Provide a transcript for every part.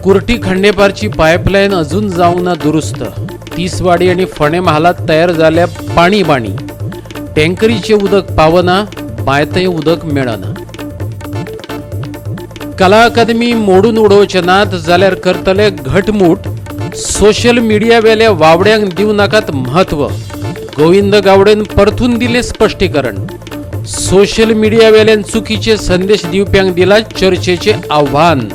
Kurti खांडेपारची pipeline अजून जावंक ना दुरुस्त. तिसवाडी आनी फोंडें म्हालांत तयार जाल्या पाणी बाणी. टँकरीचें उदक पावना, बांयतय उदक मेळना. कला अकादमी मोडून उडोवचे नात जाल्यार करतले घटमूट. सोशल मिडिया वेल्या वावड्यांक दिवं नाकात म्हत्व. गोविंद गावडेन परतून दिलें स्पश्टीकरण. सोशल मिडिया वेल्यान चुकीचे संदेश दिवप्यांक दिला चर्चेचे आव्हान.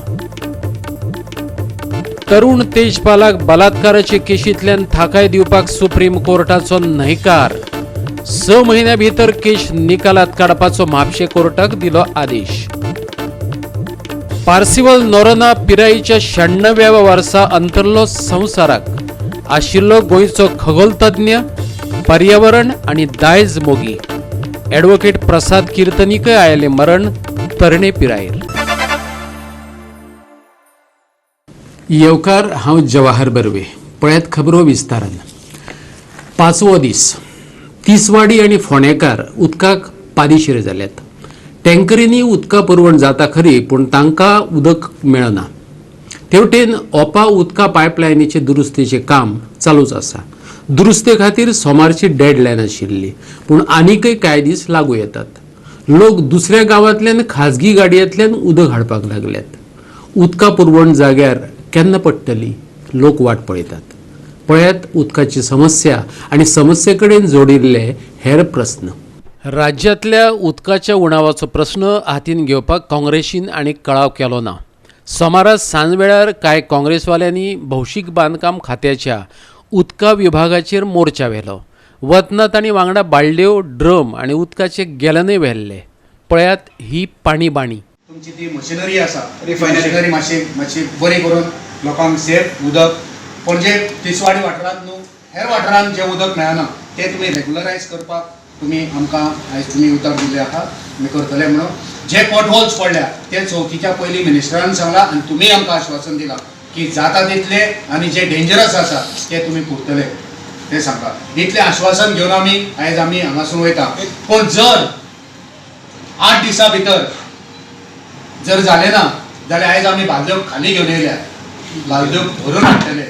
तरुण तेजपालाक बलात्काराचे केशींतल्यान थाकाय दिवपाक सुप्रीम कोर्टाचो न्हयकार. 6 म्हयन्या भितर केश निकालात काडपाचो म्हापशें कोर्टाक दिलो आदेश. पार्सिवल नोरोना पिरायेच्या 96व्या वर्सा अंतरलो संवसाराक. आशिल्लो गोंयचो खगोलतज्ञ, पर्यावरण आनी दायज मोगी. ॲडव्होकेट प्रसाद किर्तनीकय आयलें मरण तरणे पिरायेर. येवकार, हांव जवाहर बर्वे. पळयात खबरो विस्तारान. पांचवो दीस तिसवाडी आनी फोंडेकार उदकाक पादिशीर जाल्यात. टँकरींनी उदका पुरवण जाता खरी, पूण तांकां उदक मेळना. तेवटेन ओपा उदका पायपलायनीचे दुरुस्तीचें काम चालूच आसा. दुरुस्ते खातीर सोमारची डेडलायन आशिल्ली, पूण आनीकय कांय दीस लागू येतात. लोक दुसऱ्या गांवांतल्यान खाजगी गाडयेंतल्यान उदक हाडपाक लागल्यात. उदका पुरवण जाग्यार केन्ना पडटली, लोक वाट पळयतात. पळयात उदकाची समस्या आनी समस्ये कडेन जोडिल्ले हेर प्रस्न. राज्यांतल्या उदकाच्या उणावाचो प्रस्न हातीन घेवपाक काँग्रेसीन आनी कळाव केलो ना. सोमारा सांजवेळार कांय काँग्रेसवाल्यांनी भौशीक बांदकाम खात्याच्या उदका विभागाचेर मोर्चा व्हेलो. वतना तांणी वांगडा बालड्यो, ड्रम आनी उदकाचे गॅलनय व्हेल्ले. पळयात ही पाणी बाणी. तुमची ती मशिनरी आसा, रिफायनरी मातशी मातशी बरी करून लोकांक सेफ उदक, पणजे तिसवाडी वाठारांत न्हू, हेर वाठारांत जें उदक मेळना तें तुमी रेगुलरायज करपाक तुमी आमकां आयज तुमी उतर दिल्लें आहा, तुमी करतले म्हणून. जे पॉट होल्स पडल्या ते चवथीच्या पयलीं मिनिस्टरान सांगलां आनी तुमी आमकां आश्वासन दिलां की जाता तितले आनी जे डेंजरस आसा ते तुमी पुरतले ते सांगलां. इतलें आश्वासन घेवन आमी आयज आमी हांगासून वयता. पूण जर 8 दिसां भितर जर जालें ना जाल्यार आयज आमी बालद्यो खाली घेवन येयल्या, बालद्यो भरून हाडटले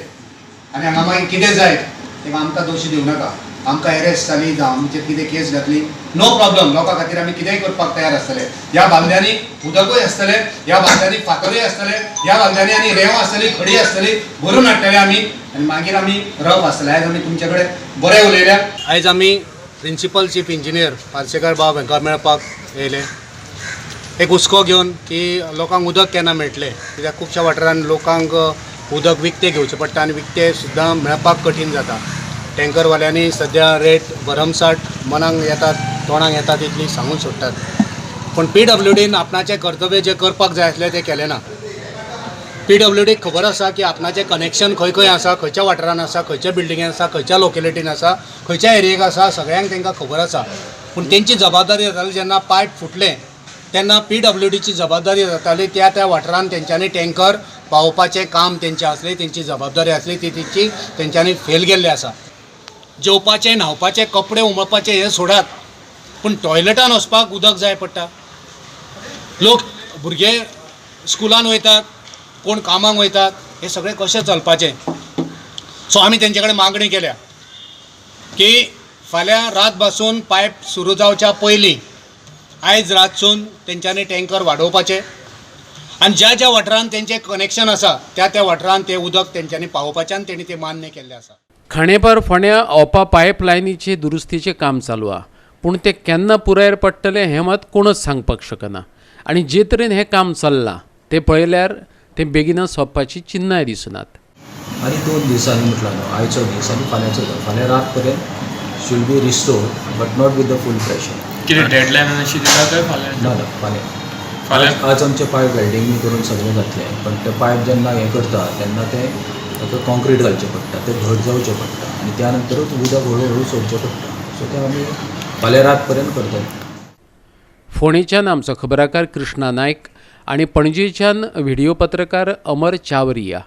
आनी हांगा मागीर कितें जायत तेका आमकां दोशी दिवं नाका. आमकां एरेस्ट जाली जावं आमचेर कितें केस घातली, नो प्रॉब्लम. लोकां खातीर आमी कितेंय करपाक तयार आसतले. ह्या बालद्यांनी उदकूय आसतलें, ह्या बालद्यांनी फातरूय आसतले, ह्या बालद्यांनी आनी रेंव आसतली, खडी आसतली, भरून हाडटले आमी आनी मागीर आमी रफ आसतले. आयज आमी तुमचे कडेन बरें उलयल्या. आयज आमी प्रिंसिपल चीफ इंजिनियर पार्सेकर बाब हांकां मेळपाक येयले, एक हुस्को घेवन की लोकांक उदक केन्ना मेळटलें, कित्याक खुबश्या वाठारांत लोकांक उदक विकतें घेवचें पडटा आनी विकतें सुद्दां मेळपाक कठीण जाता. टँकरवाल्यांनी सद्या रेट भरमसाठ मनाक येतात, तोंडाक येतात तितली सांगून सोडटात. पूण पीडब्ल्यूडीन आपणाचें कर्तव्य जें करपाक जाय आसलें तें केलें ना. पीडब्ल्यूडीक खबर आसा की आपणाचें कनेक्शन खंय खंय आसा, खंयच्या वाठारांत आसा, खंयच्या बिल्डिंगेन आसा, खंयच्या लोकेलिटीन आसा, खंयच्या एरियेक आसा, सगळ्यांक तांकां खबर आसा. पूण तेंची जबाबदारी जाताली, जेन्ना पायप फुटलें तेन्ना पीडब्ल्यूडीची जबाबदारी जाताली त्या त्या वाठारांत तेंच्यांनी टँकर पावोवपाचें काम तेंचें आसलें, तेंची जबाबदारी आसली, ती तेंची तेंच्यांनी फेल गेल्ली आसा. जेवपाचें, न्हांवपाचें, कपडे उमळपाचें हें सोडात, पूण टॉयलेटान वचपाक उदक जाय पडटा. लोक भुरगे स्कुलान वयतात, कोण कामाक वयतात, हें सगळें कशें चलपाचें? सो आमी तेंचे कडेन मागणी केल्या की फाल्यां रात पासून पायप सुरू जावच्या पयलीं आयज रातसून तेंच्यांनी टँकर वाडोवपाचे आनी ज्या ज्या वाठारांत तेंचें कनेक्शन आसा त्या त्या वाठारांत तें उदक तेंच्यांनी पावोवपाचें आनी तेणी तें मान्य केल्लें आसा. खांडेपार फोंड्या ओपा पायपलायनीचे दुरुस्तीचें काम चालू आहा, पूण तें केन्ना पुरायेर पडटलें हें मात कोणच सांगपाक शकना. आनी जे तरेन हें काम चल्लां तें पळयल्यार तें बेगीनच सोंपपाची चिन्नांय दिसनात. आनी 2 दिसांनी म्हटलां न्हू, आयचो दीस आनी फाल्यांचो दीस, फाल्यां रात पर्यंत should be restore, but not with the full pressure. कितें डेडलायन अशी दिला काय फाल्यां? ना ना, फाल्यां. फाल्यां. आज आमचें पायप वेल्डींग बी करून सगळें जातलें, पण तें पायप जेन्ना हें करता तेन्ना तें ताका कॉन्क्रीट घालचें पडटा, तें घट जावचें पडटा आनी त्या नंतरूच उदक हळू हळू सोडचें पडटा. सो तें आमी फाल्यां रात पर्यंत करतले. फोंडेच्यान आमचो खबराकार कृष्णा नायक आनी पणजेच्यान व्हिडिओ पत्रकार अमर चावरिया.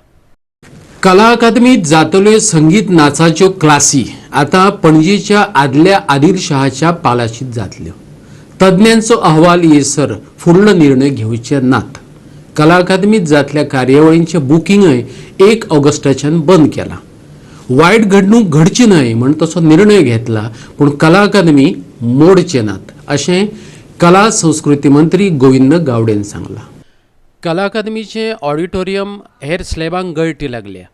कला अकादमीत जातल्यो संगीत नाचाच्यो क्लासी आतां पणजेच्या आदल्या आदिलशहाच्या पालाशीत जातल्यो. तज्ञांचो अहवाल येसर फुडलो निर्णय घेवचे नात. कला अकादमीत जातल्या कार्यावळींचें बुकिंगय 1 ऑगस्टाच्यान बंद केलां. वायट घडणूक घडची न्हय म्हण तसो निर्णय घेतला, पूण कला अकादमी मोडचे नात अशें कला संस्कृती मंत्री गोविंद गावडेन सांगलां. कला अकादमीचें ऑडिटोरियम हेर स्लॅबांक गळटी लागल्या.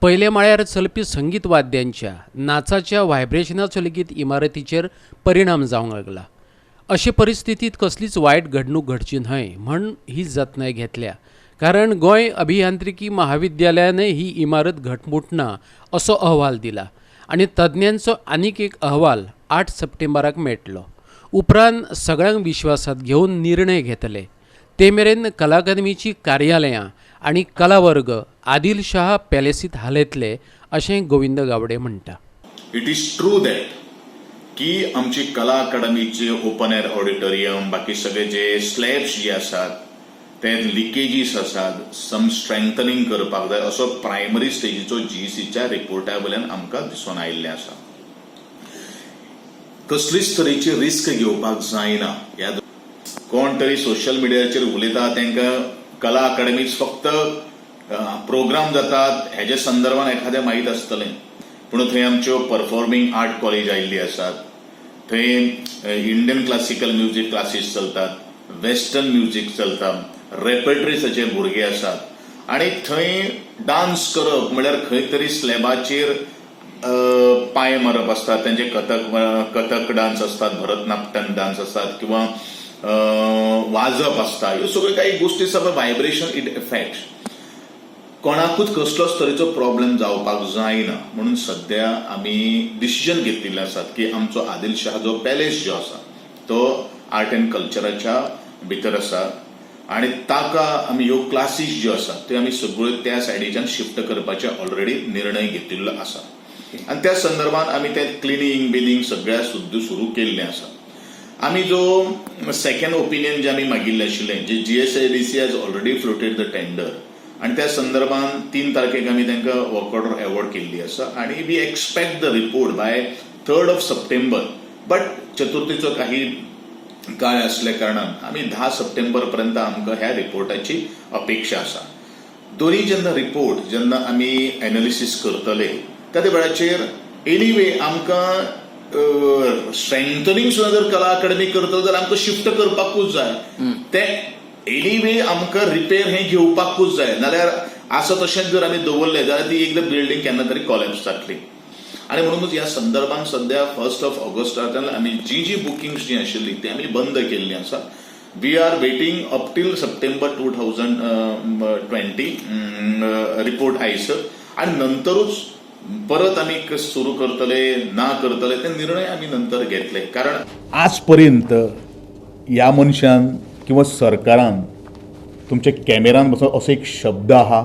पयल्या माळ्यार चलपी संगीत वाद्यांच्या नाचाच्या व्हायब्रेशनाचो लेगीत इमारतीचेर परिणाम जावंक लागला. अशे परिस्थितींत कसलीच वायट घडणूक घडची न्हय म्हण ही जतनाय घेतल्या, कारण गोंय अभियांत्रिकी महाविद्यालयानय ही इमारत घटमूट ना असो अहवाल दिला आनी तज्ञांचो आनीक एक अहवाल 8 सप्टेंबराक मेळटलो. उपरांत सगळ्यांक विश्वासात घेवन निर्णय घेतले. ते मेरेन कला अकादमीची कार्यालयां आनी कलावर्ग आदिलशाह पॅलेसीत हालयतले अशें गोविंद गावडे म्हणटा. It is true that की आमची कला अकादमीचे ओपन एअर ऑडिटोरियम, बाकी सगळे जे स्लॅब्स जे आसात ते लिकेजीस आसात, सम स्ट्रेंथनिंग करपाक जाय असो प्रायमरी स्टेजीचो जीईसीच्या रिपोर्टा वयल्यान आमकां दिसून आयिल्लें आसा. कसलीच तरेची रिस्क घेवपाक जायना. ह्या कोण तरी सोशल मिडियाचेर उलयता, तांकां कला अकादमीत फक्त प्रोग्राम जातात हेजे संदर्भात एखादें माहीत आसतलें, पूण थंय आमच्यो परफॉर्मिंग आर्ट कॉलेज आयिल्ली आसात, थंय इंडियन क्लासिकल म्युजीक क्लासीस चलतात, वेस्टर्न म्युजीक चलता, रेपर्टरीसाचे भुरगे आसात आनी थंय डान्स करप म्हळ्यार खंय तरी स्लॅबाचेर पांय मारप आसता. तेंचे कथक कथक डान्स आसतात, भरतनाट्यम डान्स आसतात किंवा वाजप आसता. ह्यो सगळ्यो काही गोश्टी सगळ्यो व्हायब्रेशन it effect. कोणाकूच कसलोच तरेचो प्रॉब्लेम जावपाक जायना म्हणून सद्या आमी डिसिजन घेतिल्लें आसात की आमचो आदिलशाह जो पॅलेस जो आसा तो आर्ट अँड कल्चराच्या भितर आसा आनी ताका आमी ह्यो क्लासीस ज्यो आसात त्यो आमी सगळ्यो त्या सायडीच्यान शिफ्ट करपाचे ऑलरेडी निर्णय घेतिल्लो आसा आनी त्या संदर्भात आमी ते क्लिनींग बिलिंग सगळ्या सुद्दां सुरू केल्लें आसा. आमी जो सेकंड ओपिनियन जे आमी मागिल्लें आशिल्लें, जे GSIDC has already floated the tender आनी त्या संदर्भात 3 तारखेक आमी तांकां वर्क ऑर्डर अवॉर्ड केल्ली आसा आनी we expect the report by 3rd of September, but चतुर्थीचो काही काळ असल्या कारणान आमी 10 सप्टेंबर पर्यंत आमकां ह्या रिपोर्टाची अपेक्षा आसा. दोन्ही जेन्ना रिपोर्ट जेन्ना आमी एनालिसीस करतले त्या वेळाचेर एनिवे आमकां स्ट्रेंथनिंग सुद्दां जर कला अकादमी करतलो जाल्यार आमकां शिफ्ट करपाकूच जाय. ते एनिवे आमकां रिपेर हें घेवपाकूच जाय, नाल्यार आसा तशेंच जर आमी दवरलें जाल्यार ती एकदां बिल्डींग केन्ना तरी कॉलेप्स जातली. आनी म्हणूनच ह्या संदर्भात सद्या 1st of ऑगस्टाच्यान आमी जी जी बुकिंग्स जी आशिल्ली ती आमी बंद केल्ली आसा. We are waiting up till September 2020 report Eicher आनी नंतरूच परत आमी सुरू करतले ना करतले ते निर्णय आमी नंतर घेतले, कारण आजपर्यंत ह्या मनशान किंवा सरकारान तुमच्या कॅमेरान बसून असो एक शब्द आहा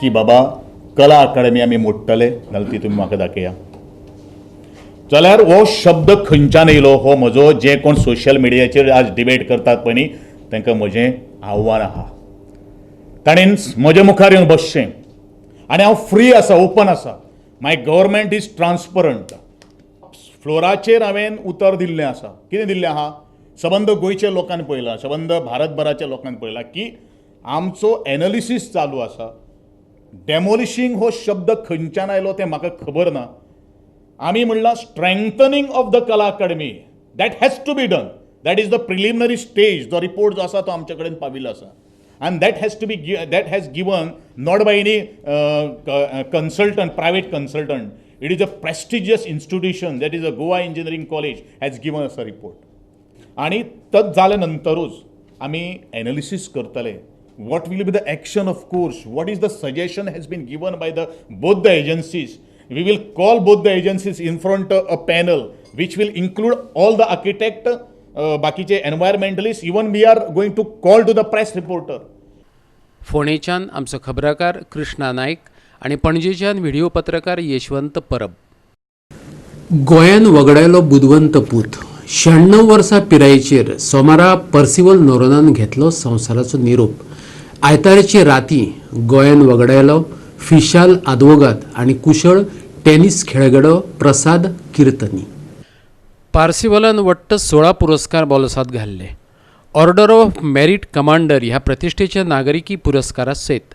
की बाबा कला अकादमी आमी मोडटले, नाल्यार ती तुमी म्हाका दाखया जाल्यार हो शब्द खंयच्यान येयलो? हो म्हजो जे कोण सोशल मिडियाचेर आज डिबेट करतात पळय न्ही, तांकां म्हजें आव्हान आहा, ताणें म्हज्या मुखार येवन बसचें आनी हांव फ्री आसा, ओपन आसा. My government is transparent. फ्लोराचेर हांवें उतर दिल्लें आसा. कितें दिल्लें आहा? सबंद गोंयच्या लोकांनी पळयलां, सबंद भारतभराच्या लोकांनी पळयलां की आमचो एनलिसीस चालू आसा. डेमोलिशींग हो शब्द खंयच्यान आयलो तें म्हाका खबर ना. आमी म्हणलां strengthening of the Kala Akademi, that has to be done. That is the preliminary stage. जो रिपोर्ट जो आसा तो आमचे कडेन पाविल्लो आसा आनी that has given not by any consultant, private consultant. It is a prestigious institution, that is a Goa Engineering College, has given us a report. आनी तत जाल्या नंतरूच आमी एनालिसीस करतले what will be the action. Of course, what is the suggestion has been given by the both the agencies, we will call both the agencies in front a panel which will include all the architect, बाकीचे environmentalist. Even we are going to call to the press reporter. फोंडेच्यान आमचो खबराकार कृष्णा नायक आनी पणजेच्यान video पत्रकार यशवंत परब. गोंयान वगडायलो बुदवंत पूत. 96 वर्सां पिरायेचेर सोमारा पर्सिवल नोरोनान घेतलो संवसाराचो निरोप. आयताराचे राती गोंयान वगडायलो फिशाल आदवोगाद आनी कुशळ टेनिस खेळगडो प्रसाद किर्तनी. पार्सिवलान वट्ट 16 पुरस्कार बोल्सांत घाल्ले. ऑर्डर ऑफ मेरीट कमांडर ह्या प्रतिश्ठेच्या नागरिकी पुरस्कारा सयत.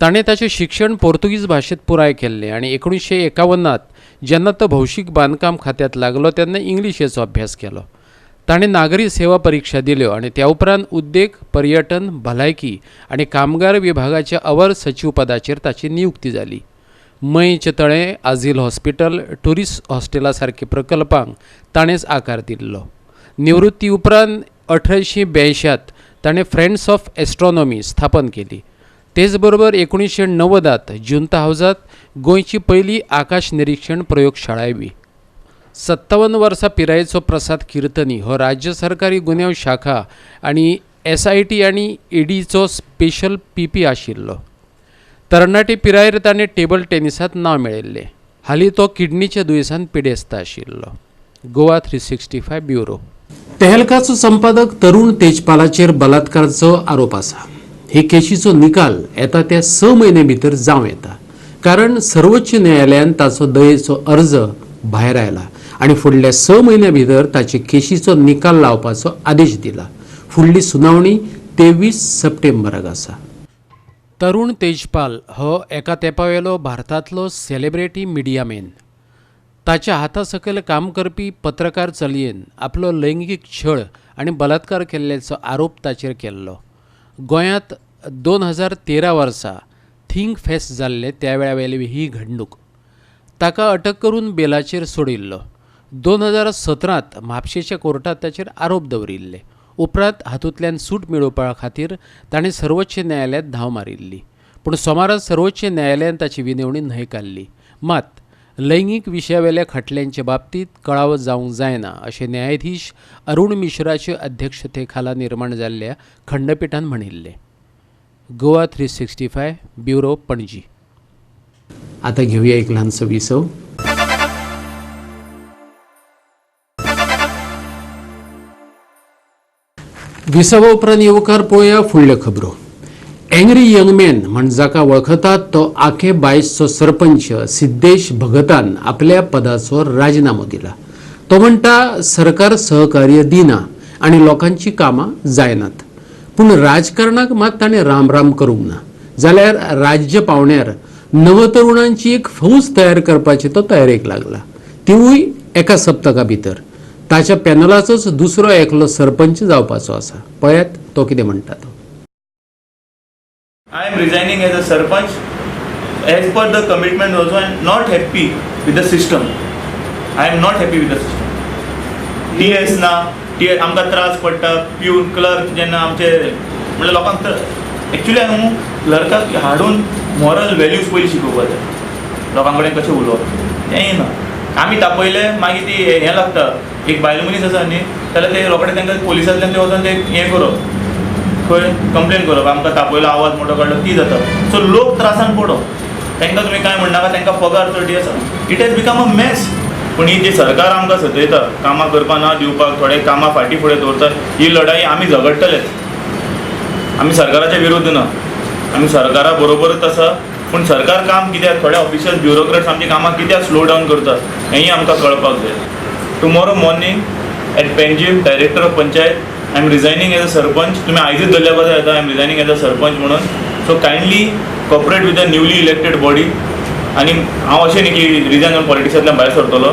ताणें ताचें शिक्षण पोर्तुगीज भाशेंत पुराय केल्लें आनी 1951 जेन्ना तो भौशीक बांदकाम खात्यांत लागलो तेन्ना इंग्लिशेचो अभ्यास केलो. ताणें नागरी सेवा परिक्षा दिल्यो आनी त्या उपरांत उद्देग, पर्यटन, भलायकी आनी कामगार विभागाच्या अवर सचीव पदाचेर ताची नियुक्ती जाली. मयेंचें तळें, आझील हॉस्पिटल, ट्युरिस्ट हॉस्टेला सारके प्रकल्पांक ताणेंच आकार दिल्लो. निवृत्ती उपरांत 1882 ताणें फ्रेंड्स ऑफ एस्ट्रॉनॉमी स्थापन केली. तेच बरोबर 1990 जुंता हावजांत गोंयची पयली आकाश निरीक्षण प्रयोगशाळाय बी. 57 वर्सां पिरायेचो प्रसाद किर्तनी हो राज्य सरकारी गुन्यांव शाखा आनी SIT आनी ईडीचो स्पेशल PP आशिल्लो. तरणाटे पिरायेर ताणें टेबल टेनिसांत नांव मेळयल्लें. हालीं तो किडनीच्या दुयेंसान पिडेस्त आशिल्लो. गोवा 365 ब्युरो. तेहलकाचो संपादक तरुण तेजपालाचेर बलात्काराचो आरोप आसा. हे केशीचो निकाल येता त्या 6 म्हयने भितर जावं येता, कारण सर्वोच्च न्यायालयान ताचो दयेचो अर्ज भायर आयला आनी फुडल्या 6 म्हयन्या भितर ताचे केशीचो निकाल लावपाचो आदेश दिला. फुडली सुनावणी 23 सप्टेंबराक आसा. तरुण तेजपाल हो एका तेंपावेलो भारतांतलो सेलिब्रिटी मिडियामॅन. ताच्या हाता सकयल काम करपी पत्रकार चलयेन आपलो लैंगीक छळ आनी बलात्कार केल्ल्याचो आरोप ताचेर केल्लो. गोंयांत 2013 वर्सा थिंक फेस्ट जाल्लें त्या वेळा वयली ही घडणूक. ताका अटक करून बेलाचेर सोडिल्लो. 2017 म्हापशेच्या कोर्टांत ताचेर आरोप दवरिल्ले. उपरांत हातूंतल्यान सूट मेळोवपा खातीर ताणें सर्वोच्च न्यायालयांत धांव मारिल्ली. पूण सोमारा सर्वोच्च न्यायालयान ताची विनवणी न्हयकारली. मात लैंगीक विशयावेल्या खटल्यांचे बाबतींत कळाव जावंक जायना अशें न्यायाधीश अरुण मिश्राचे अध्यक्षते खाला निर्माण जाल्ल्या खंडपिठान म्हणिल्लें. गोवा 365 ब्युरो, पणजी. आतां घेवया एक ल्हानसो विसव. विसवा उपरांत येवकार पळोवया फुडल्यो खबरो. एंग्री यंग मॅन म्हण जाका वळखतात तो आखे बायसचो सरपंच सिद्धेश भगतान आपल्या पदाचो राजिनामो दिला. तो म्हणटा सरकार सहकार्य दिना आनी लोकांची कामां जायनात. पूण राजकारणाक मात ताणें राम राम करूंक ना, जाल्यार राज्य पावण्यार नवतरुणांची एक फौज तयार करपाची तो तयारेक लागला, तिवूय एका सप्तका भितर. ताच्या पॅनलाचोच दुसरो एकलो सरपंच जावपाचो आसा. पळयात तो कितें म्हणटा तो. I am resigning as a sarpanch as per the commitment also. I am not happy with the system. I am not happy with the system. TS ना, TS आमकां त्रास पडटा. प्यून क्लर्क जेन्ना आमचे म्हणल्यार लोकांक एक्चुली हांव क्लर्काक हाडून मॉरल वेल्यूज पयलीं शिकोवपाक जाय, लोकां कडेन कशें उलोवप तेंय ना. आमी तापयले मागीर ती हें लागता. एक बायल मनीस आसा न्ही, जाल्यार ते रोखडे तांकां पोलिसांतल्यान ते वचोन ते हें करप, खंय कंप्लेन करप, आमकां तापयलो, आवाज मोटो काडलो, ती जाता. सो लोक त्रासान पडो, तांकां तुमी कांय म्हणनाका, तांकां पगार चड आसा. It has become a mess. पूण ही जी सरकार आमकां सतयता, कामां करपाक ना दिवपाक, थोडे कामां फाटीं फुडें दवरतात, ही लढाई आमी झगडटलेच. आमी सरकाराच्या विरुद्ध ना, आमी सरकारा बरोबरच आसा. पूण सरकार काम कित्याक, थोडे ऑफिशियल ब्युरोक्रेट्स आमची कामां कित्याक स्लो डावन करतात हेंय आमकां कळपाक जाय. Tomorrow morning at Panjim, director of panchayat, I am resigning as a sarpanch. तुम्ही आयजच धरल्या बरें जाता. I am resigning as a sarpanch म्हणून. So kindly cooperate with the newly elected body. आनी हांव अशें न्ही की रिजायन जावन पॉलिटिक्सांतल्यान भायर सरतलो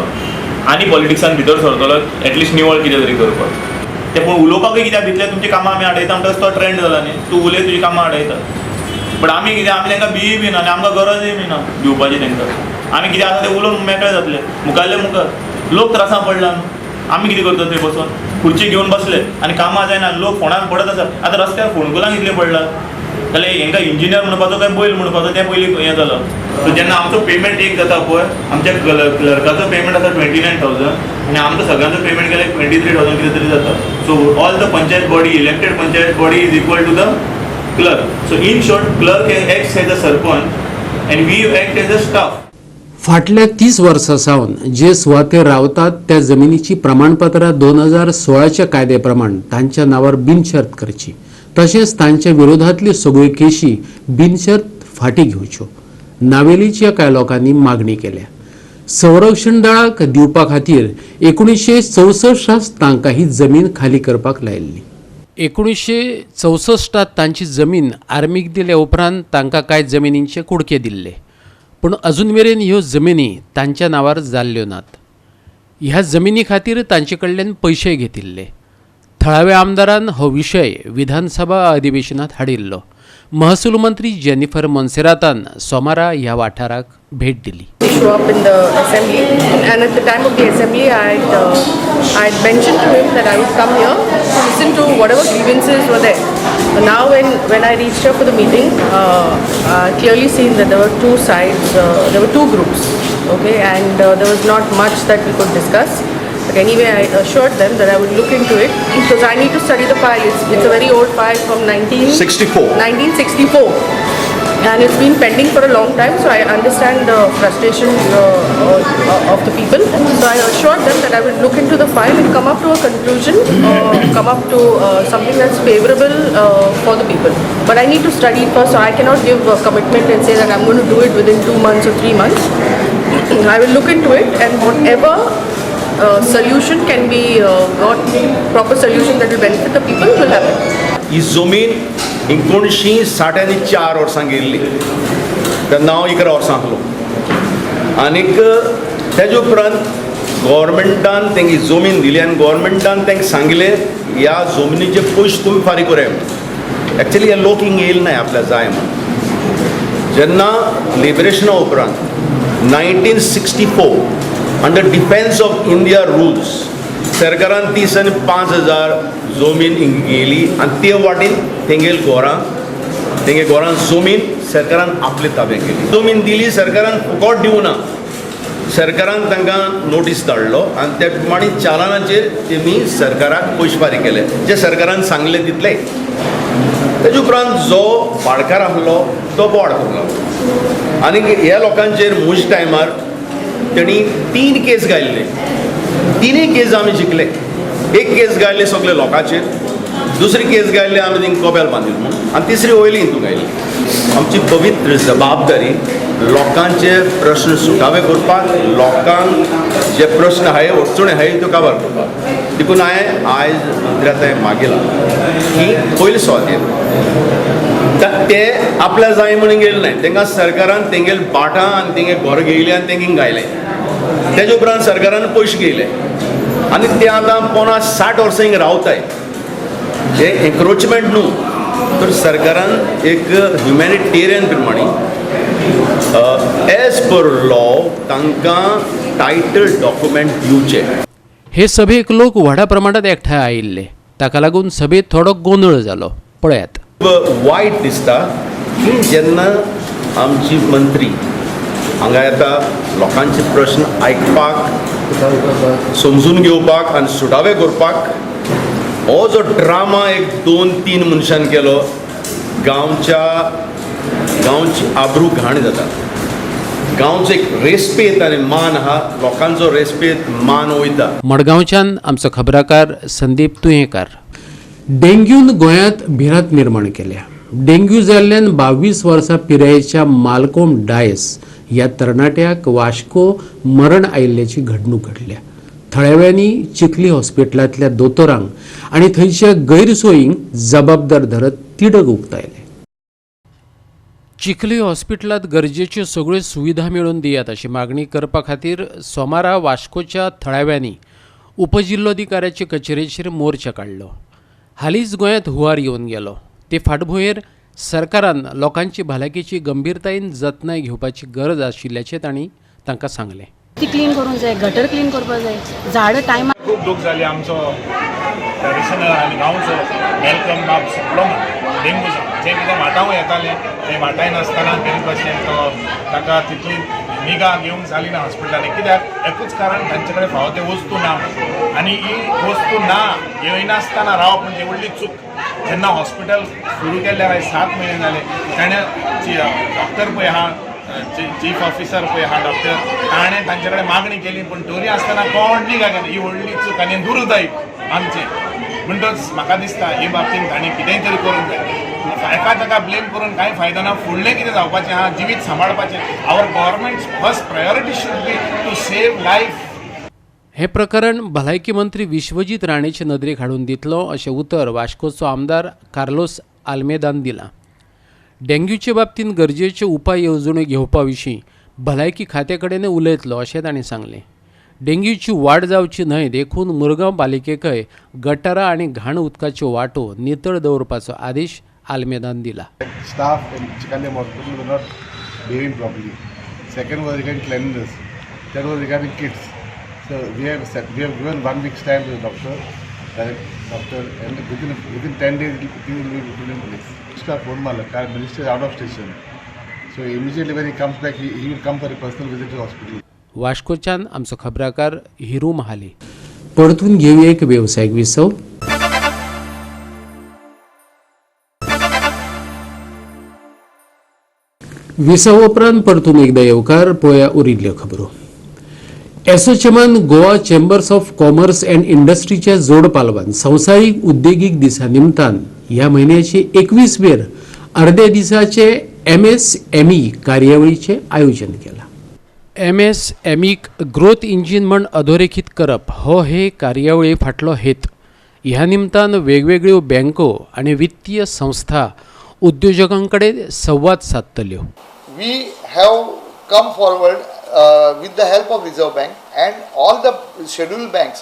आनी पॉलिटिक्सान भितर सरतलो, एटलिस्ट निवळ कितें तरी करपाक. तें पूण उलोवपाकूय कित्याक भितले, तुमची कामां आमी आडयता म्हणटकच तो ट्रेंड जाला न्ही, तूं उलय तुजी कामां आडयता. बट आमी कितें, आमी तांकां बियी बी ना आनी आमकां गरजूय बी ना दिवपाची तांकां. आमी कितें आसा तें उलोवन मेकळे जातले, मुखारले मुखार लोक त्रासां पडला न्हू. आमी कितें करता थंय बसून खुर्ची घेवन बसले आनी कामां जायना, लोक फोंडान पडत आसा. आतां रस्त्यार फोंडकुलां कितलीं पडला, जाल्यार हेंकां इंजिनियर म्हणपाचो काय बैल म्हणपाचो तें पयलीं हें जालां. सो जेन्ना आमचो पेमेंट एक जाता पळय, आमच्या क्लर्काचो पेमेंट आसा 29,000 आनी आमचो सगळ्यांचो पेमेंट केल्यार 23,000 कितें तरी जाता. So all the panchayat body, elected panchayat body is equal to the clerk. So in short, clerk acts as a sarpanch and we act as a staff. फाटल्या 30 वर्सां सावन जे सुवातेर रावतात त्या जमिनीची प्रमाणपत्रां 2016च्या कायद्या प्रमाण तांच्या नांवार बिनशर्त करची, तशेंच तांच्या विरोधांतल्यो सगळ्यो केशी बिनशर्त फाटीं घेवच्यो, नावेलीच्या कांय लोकांनी मागणी केल्या. संरक्षण दळाक दिवपा खातीर 1964 तांकां ही जमीन खाली करपाक लायिल्ली. 1964त तांची जमीन आर्मीक दिले उपरांत तांकां कांय जमिनींचे कुडके दिल्ले, पूण अजून मेरेन ह्यो जमिनी तांच्या नांवार जाल्ल्यो नात. ह्या जमिनी खातीर तांचे कडल्यान पयशे घेतिल्ले. थळाव्या आमदारान हो विशय विधानसभा अधिवेशनात हाडिल्लो. महसूल मंत्री जेनिफर मोन्सेरातान सोमारा ह्या वाठाराक भेट दिली. Show up in the assembly, and at the time of the assembly I had mentioned to him that I would come here to listen to whatever grievances were there. But now when I reached here for the meeting, I clearly seen that there were two sides, there were two groups, okay, and there was not much that we could discuss. But anyway, I assured them that I would look into it because I need to study the file. It's a very old file from 64. 1964, and it's been pending for a long time, so I understand the frustration of the people. So I assured them that I would look into the file and come up to a conclusion, come up to something that's favorable for the people. But I need to study it first, so I cannot give a commitment and say that I'm going to do it within 2 months or 3 months. I will look into it, and whatever solution can be got, proper solution that will benefit the people, will happen. ही जमीन 1964 वर्सां गेल्ली तेन्ना हांव 11 वर्सां आसलो आनीक तेजे उपरांत गोवोरमेंटान तेंगे जमीन दिली आनी गोवोरमेंटान तांकां सांगलें, ह्या जमनीचे पयशे तुमी फारीक कराय म्हणून. एक्चुली हे लोक हिंग येयले नाय आपल्या जाय म्हणून. जेन्ना लिबरेशना उपरांत 1964 under Defence of India Rules सरकारान 30 आनी 5 हजार जमीन हिंग गेली आनी ते वाटेन तेंगे घरां जमीन सरकारान आपले ताब्यात केली. जमीन दिली सरकारान, फुकट दिवना. सरकारान तांकां नोटीस धाडलो आनी त्या प्रमाणे चालानाचेर तेमी सरकाराक पयशे फारीक केले, जे सरकारान सांगले तितले. तेजे उपरांत जो भाडकार आसलो तो बोवाळ करूंक लागलो आनी ह्या लोकांचेर म्हज्या टायमार तेणी तीन केस घायल्ले. तिनूय केस आमी जिखले. एक केस घायल्ली सगळे लोकांचेर, दुसरी केस घायल्ली आमी तिंगा कोबेल बांदिल्ली म्हूण, आनी तिसरी वयली हितून घायल्ली. आमची पवित्र जबाबदारी लोकांचे प्रश्न सुटावे करपाक, लोकांक जे प्रश्न आहाय, अडचणी आहाय, त्यो काबार करपाक. देखून हांवें आयज मंत्र्या थंय मागिलां की पयले सुवातेर ते आपल्या जाय म्हणून गेले नाय. तांकां सरकारान तेंगेल बाटां आनी तेंगे घर घेयले आनी तेंगे घायले. तेजे उपरांत सरकारान पयशे घेयले आनी ते आतां 50-60 वर्सां हिंगा रावताय. हे एन्क्रोचमेंट न्हू, तर सरकारान एक ह्युमॅनिटेरियन प्रमाणे एज पर लॉ तांकां टायटल डॉक्युमेंट दिवचे. हे सभेक लोक व्हडा प्रमाणात एकठांय आयिल्ले. ताका लागून सभेत थोडो गोंदळ जालो. पळयात. खूब वायट दिसता की जेन्ना आमची मंत्री हांगा येता लोकांचे प्रश्न आयकपाक, समजून घेवपाक आनी सुटावे करपाक, हो जो ड्रामा एक दोन तीन मनशान केलो, गांवची आबरू घाण जाता. गांवचो एक रेस्पेद आनी मान आहा, लोकांचो रेस्पेद मान वयता. मडगांवच्यान आमचो खबराकार संदीप तुयेंकार. डेंग्यून गोंयांत भिरांत निर्माण केल्या. डेंग्यू जाल्ल्यान 22 वर्सां पिरायेच्या मालकोम डायस ह्या तरणाट्याक वास्को मरण आयिल्ल्याची घडणूक घडल्या. थळाव्यांनी चिखली हॉस्पिटलांतल्या दोतोरांक आनी थंयच्या गैरसोयींक जबाबदार धरत तिडक उक्तायले. चिखली हॉस्पिटलांत गरजेच्यो सगळ्यो सुविधा मेळोवन दियात अशी मागणी करपा खातीर सोमारा वास्कोच्या थळाव्यांनी उपजिल्लोधिकाऱ्याचे कचेरेचेर मोर्चा काडलो. हालींच गोंयांत हुंवार येवन गेलो. ते फाटभुंयेर सरकारान लोकांची भलायकेची गंभीरतायेन जतनाय घेवपाची गरज आशिल्ल्याचें तांणी तांकां सांगलें. ती क्लीन करूंक जाय, गटर क्लीन करपाक जाय, झाडां टायमार खूब दूख जाली. आमचो ट्रेडिशनल आनी गांवचो welcome बाब सोंपलो म्हण डेंगू जावन. जें कितें माटावं येतालें तें माटाय नासतना तरी भशेन तो ताका तितली निगा घेवंक जाली ना हॉस्पिटलांनी. कित्याक? एकूच कारण, तांचे कडेन फावो ते वस्तू ना म्हणून. आनी ही वस्तू ना येयनासतना रावप म्हणजे व्हडली चूक. जेन्ना हॉस्पिटल सुरू केल्ल्यार आयज 7 म्हयने जाले, ताणें डॉक्टर पळय आहा, चीफ ऑफिसर पळय आहा डॉक्टर, ताणें तांचे कडेन मागणी केली, पूण तरी आसतना कोण निगा घेना. ही व्हडली चूक आनी दुर्दैव आमचें. म्हणटच म्हाका दिसता हे बाबतींत तांणी कितेंय तरी करूंक जाय. एका ताका ब्लेम करून कांय फायदो ना. फुडलें कितें जावपाचें आहा, जिवीत सांबाळपाचें. Our government first priority should be to save life. हें प्रकरण भलायकी मंत्री विश्वजीत राणेचे नदरेक हाडून दितलो अशें उतर वास्कोचो आमदार कार्लोस आल्मेदान दिलां. डेंग्यूचे बाबतींत गरजेच्यो उपाय येवजण्यो घेवपा विशीं भलायकी खात्या कडेन उलयतलो अशें तांणी सांगलें. डेंग्यूची वाड जावची न्हय देखून मुरगांव पालिकेकय गटारां आनी घाण उदकाच्यो वाटो नितळ दवरपाचो आदेश आल्मेदान दिला. Staff in Chicalim Hospital were not behaving properly. Second was regarding cleanliness. Third was regarding kids. So we have given 1 week's time to the doctor, doctor, and within 10 days it will be put in place. Minister phone marla, minister is out of station. So immediately when he comes back, he will come for a personal visit to the hospital. वास्कोच्यान आमचो खबराकार हिरू महाली. परतून घेवया एक वेवसायीक विसव. विसव उपरांत परतून एकदा येवकार. पळोवया उरिल्ल्यो खबरो. एसोचेमान Goa chambers of commerce and इंडस्ट्रीच्या जोड पालवान संवसारीक उद्देगीक दिसा निमतान ह्या म्हयन्याचे 21 वेर अर्दे दिसाचे MSME कार्यावळीचें आयोजन केलां. MSMEक ग्रोथ इंजीन म्हण अधोरेखीत करप हो हे कार्यावळी फाटलो हेत. ह्या निमतान वेगवेगळ्यो बँको आनी वित्तीय संस्था उद्योजकां कडेन संवाद सादतल्यो. We have come forward with the help of Reserve Bank and all the scheduled banks,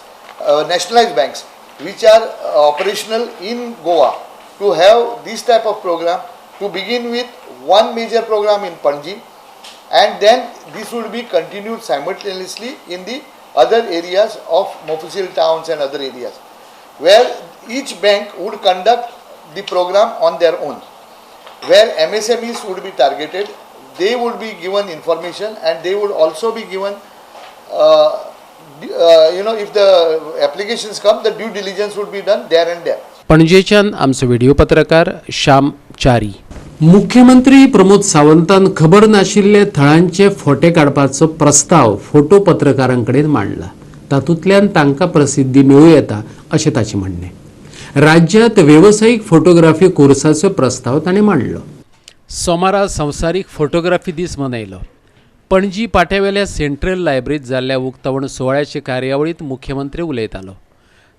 nationalized banks, which are operational in Goa, to have this type of program. To begin with one major program in Panjim, and then this would be continued simultaneously in the other areas of Mofussil towns and other areas, where each bank would conduct the program on their own, where MSMEs would be targeted. They would be given information and they would also be given, if the applications come, the due diligence would be done there and there. पणजेच्यान आमचो video पत्रकार श्याम चारी. मुख्यमंत्री प्रमोद सावंतान खबर नाशिल्ले थळांचे फोटे काडपाचो प्रस्ताव photo पत्रकारां कडेन मांडला. तातूंतल्यान तांकां प्रसिद्धी मेळूं येता अशें ताचें म्हणणें. राज्यांत वेवसायीक फोटोग्राफी कोर्साचो प्रस्ताव ताणें मांडलो. सोमारा संवसारीक फोटोग्राफी दीस मनयलो. पणजी पाट्यावेल्या सेंट्रल लायब्ररीत जाल्ल्या उक्तावण सुवाळ्याचे कार्यावळींत मुख्यमंत्री उलयतालो.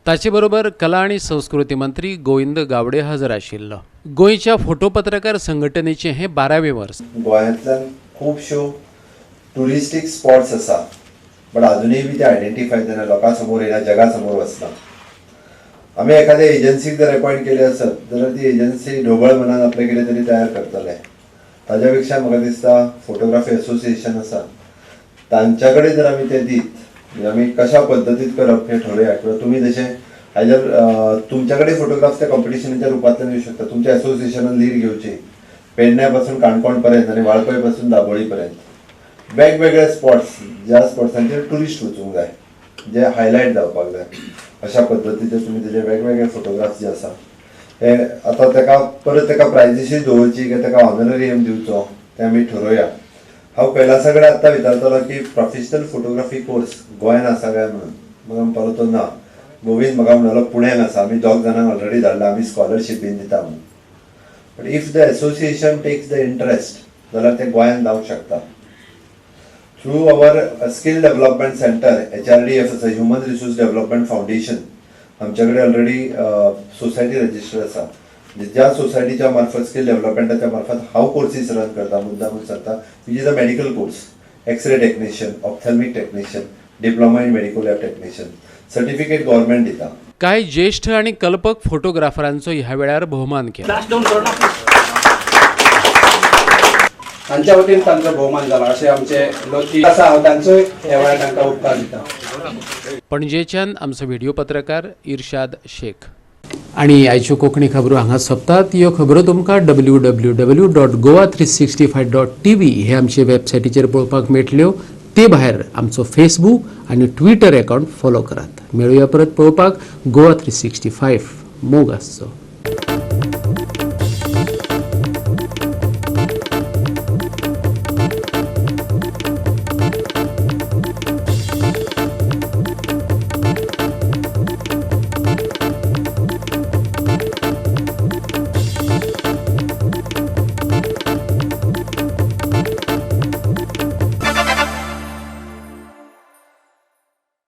ताचे बरोबर कला आनी संस्कृती मंत्री गोविंद गावडे हजर आशिल्लो. गोंयच्या फोटो पत्रकार संघटनेचें हें 12वें वर्स. गोंयांतल्यान खुबश्यो ट्युरिस्टीक स्पॉट्स आसा, बट अजुनूय बी ते आयडेंटिफाय जायना, लोकां समोर येना, जगा समोर वचना. आमी एखाद्या एजन्सीक जर अपॉयंट केली आसत जाल्यार ती एजन्सी ढोबळ मनान आपलें कितें तरी तयार करतले. ताज्या पेक्षा म्हाका दिसता फोटोग्राफी एसोसिएशन आसा तांच्या कडेन जर आमी ते दीत, म्हणजे आमी कशा पद्दतीत करप हें ठरोवया. किंवा तुमी जशें आयदर तुमच्या कडेन फोटोग्राफ त्या कॉम्पिटिशनाच्या रुपांतल्यान येवं शकता. तुमच्या एसोसिएशनान लीड घेवची, पेडण्या पासून काणकोण पर्यंत आनी वाळपय पासून दाबोळी पर्यंत वेगवेगळे स्पॉट्स, ज्या स्पॉट्सांचेर ट्युरिस्ट वचूंक जाय, जे हायलायट जावपाक जाय, अशा पद्दतीचे तुमी तेजे वेगवेगळे फोटोग्राफ्स जे आसा हे आतां ताका परत ताका प्रायजीसूय दवरची काय ताका ऑनररियम दिवचो तें आमी ठरोवया. हांव कैलासा कडेन आत्तां विचारतालो की प्रोफेशनल फोटोग्राफी कोर्स गोंयान आसा काय म्हणून. म्हाका म्हणपालो तो ना. गोविंद म्हाका म्हणलो पुण्याक आसा, आमी 2 जाणांक ऑलरेडी धाडला, आमी स्कॉलरशीप बीन दिता म्हणून. But if the association takes the interest जाल्यार तें गोंयान जावंक शकता. Through our skill development centre HRDF आसा, ह्युमन रिसोर्स डेव्हलपमेंट फावंडेशन, आमच्या कडेन ऑलरेडी सोसायटी रजिस्टर आसा, ज्या सोसायटीच्या मार्फत स्किल डेव्हलपमेंटाच्या मार्फत हांव कोर्सीस रन करता, मुद्दामून सांगता, which is a medical course, x-ray technician, ophthalmic technician, diploma in medical lab technician, certificate government दिता. कांय ज्येश्ठ आनी कल्पक फोटोग्राफरांचो ह्या वेळार भोवमान केला. तांच्या वतीन तांचो भोवमान जाला अशें आमचे लोक आसा, हांव तांचोय ह्या वेळार तांकां उपकार दिता. पणजेच्यान आमचो व्हिडिओ पत्रकार इर्शाद शेख. आनी आयच्यो कोंकणी खबरो हांगा सोंपतात. ह्यो खबरो तुमकां www.goa365.tv हे आमचे वेबसायटीचेर पळोवपाक मेळटल्यो. ते भायर आमचो फेसबूक आनी ट्विटर अकावंट फॉलो करात. मेळुया परत पळोवपाक गोवा 365. मोग आसचो.